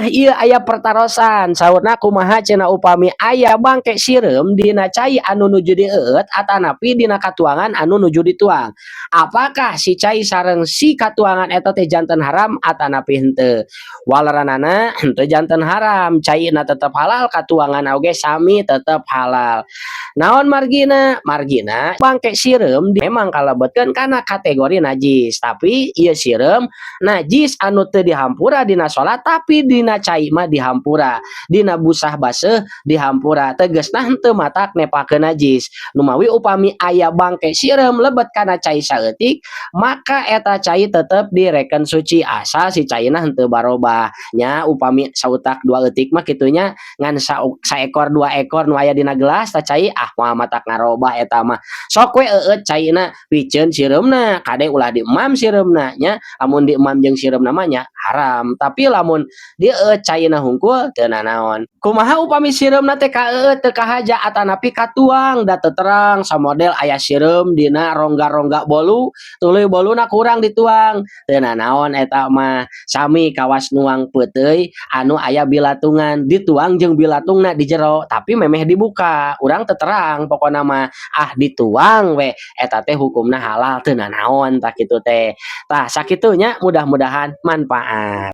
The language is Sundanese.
Nah, ieu aya pertarosan. Saurna kumaha cenah upami aya bangke sireum dina cai anu nuju dieueut atanapi dina katuangan anu nuju dituang? Apakah si cai sareng si katuangan eta teh janten haram atanapi henteu? Waleranana henteu janten haram, caina tetep halal, katuangan oge sami tetep halal. Naon margina? Margina bangke sireum memang kalebetkeun kana kategori najis, tapi ieu sireum najis anu teu dihampura dina salat, tapi dina cai mah dihampura, dina busah baseuh dihampura. Tegesna henteu matak nepakeun najis. Numawi upami aya bangke sireum lebet kana cai saeutik, maka eta cai tetep direken suci asal si caina henteu barobah nya. Upami sautak dua eutik mah kitu nya, ngan saekor dua ekor nu aya dina gelas tah cai, ah, moal matak ngarobah eta mah. Sok we eueut caina, piceun sireumna. Kade ulah diemam sireumna nya. Lamun diemam jeung sireumna mah nya haram, tapi lamun dieueut caina hungkul teu nanaon. Kumaha upami sireumna teh kaeueut teu kahaja atanapi katuang da teu terang, samodel aya sireum dina rongga-rongga bolu, tuluy boluna kurang dituang? Teu nanaon eta mah. Sami kawas nuang peuteuy anu aya bilatungan, dituang jeung bilatungna di jero, tapi memeh dibuka urang teu terang, pokona mah ah dituang we eta teh hukumna halal, teu nanaon. Tah, kitu teh. Tah, sakitu nya, mudah-mudahan manfaat.